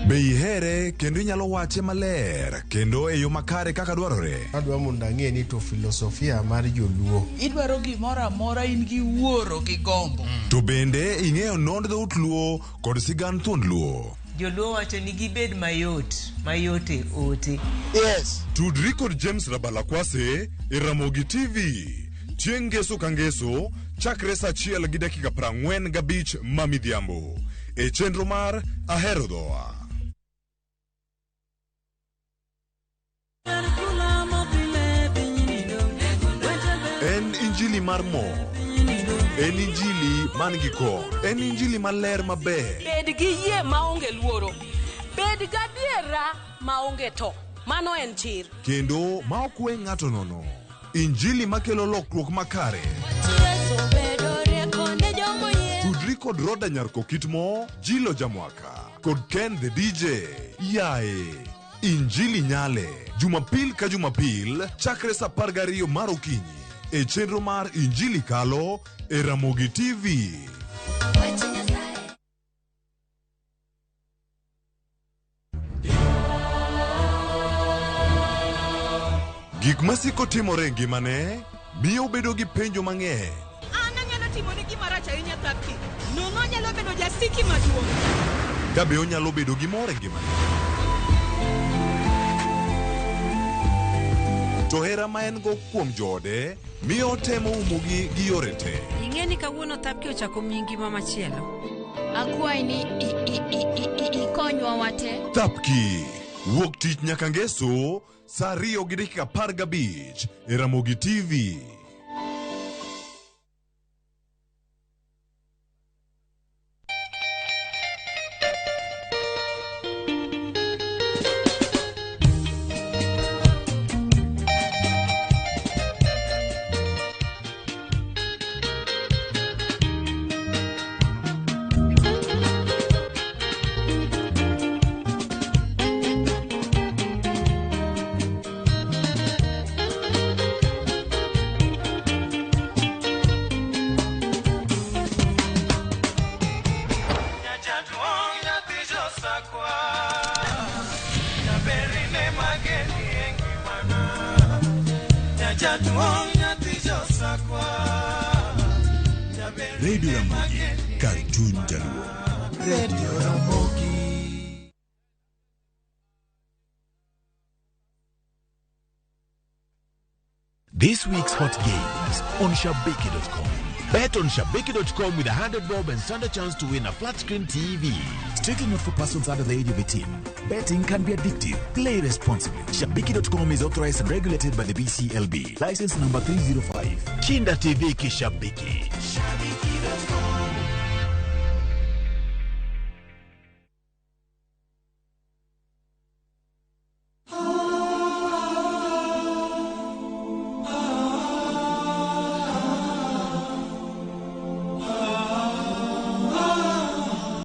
Be ihere kendo inyalo wache maler kendo e yo makare kaka dwarore? Adwa mondo ang'e ni to filosofia mar joluo. Idwaro gimoro amora in gi wuoro gi gombo. To bende ing'eyo nond dhout Luo kod sigand thuond Luo? Joluo wacho ni gibed mayot, mayot e ote. Yes. Tudri kod James Rabalakwase e Ramogi TV chieng' ngeso ka ngeso chakre saa achiel gi dakika prang'wen gabich ma midhiambo e chenro mar Ahero Dhowa. En injili mar mor. En injili man gi kor. En injili maler maber. Bed gi yie maonge luoro. Bed gadiera maonge to. Mano en chir. Kendo ma ok we ng'ato nono. Injili makelo lokruok makare. Tudri kod Roda Nyarkokitmo, Jilo Jamwaka kod Ken the DJ. Yaye. Injili Nyale, Jumapil ka Jumapil chakre saa 12 mar okinyi e chenro mar Injili Kalo e Ramogi TV. Gik masiko timore e ngimane miyo obedo gi penjo mang'eny. An anyalo timoni gima rach ahinya Thapki. Nono anyalo bedo jasiki maduong'. Ka be onyalo bedo gi mor e ngimane? To hera ma en go kuom joode miyo otemo umogi gi yore te. Ing'e ni kawuono Thapki ochako miyi ngima machielo. Akwayi ni ikonywa wate. Thapki wuok tich nyaka ngeso saa 2 gi dakika 15 e Ramogi TV. Radio Ramogi, Cartoon Jaluo. Radio Ramogi. This week's hot games on Shabiki.com. Bet on Shabiki.com with 100 bob and stand a chance to win a flat screen TV. Strictly not for persons under the age of 18. Betting can be addictive. Play responsibly. Shabiki.com is authorized and regulated by the BCLB. License number 305. Shinda TV Kishabiki. Shabiki.com.